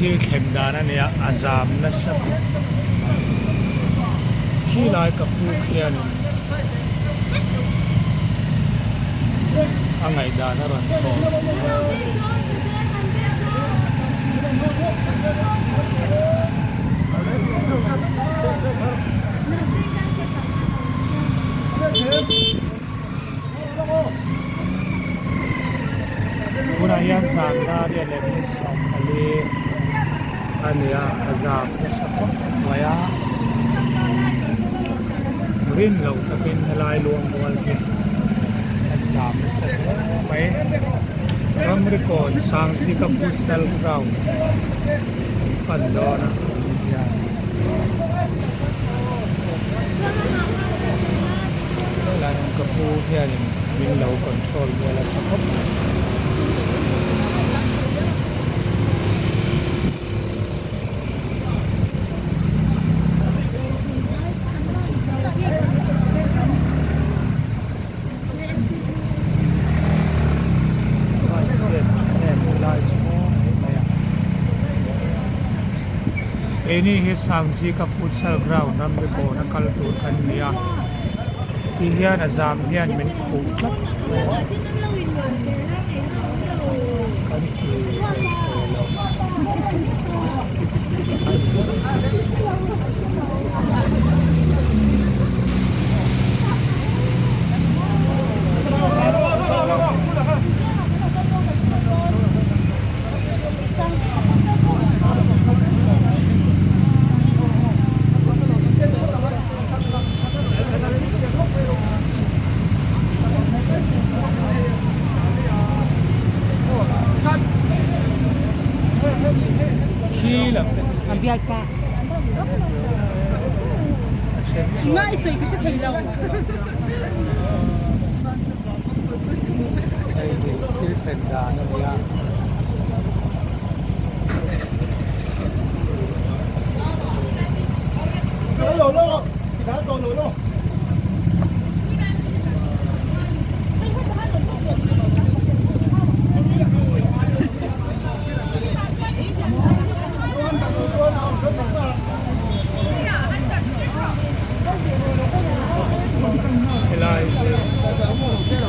thil thlen dan a nia a zam nasa khawp mai. Khilai ka pu khianin a ngaihdan a rawn thawn. Tunah hian zan dar hian leh hmun 40 a ni a, a zam nasa khawp mai a, rin loh takin helai luang mual hi an zam nasa hle mai. Ramri kawn Sangzika Futsal Ground an pan dawn a hian. Helai hian ka pu hianin min lo control vel a tha khawp mai. Keini hi Sangzika futsal ground ramri kawn a kal tur kan ni a ti hian a zam hian min khuh tlat mai a kan ti hleithei lo. Khi lam te khi a then chuan hei hi thil thlen dan a nia. Helai hi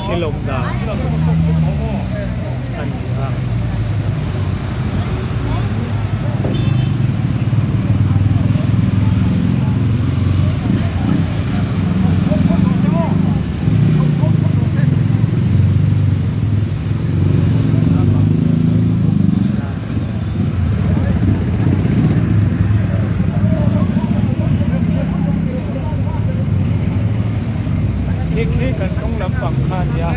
thil awm dan a ni a. Khi khi kan hnung lampang kha a nia.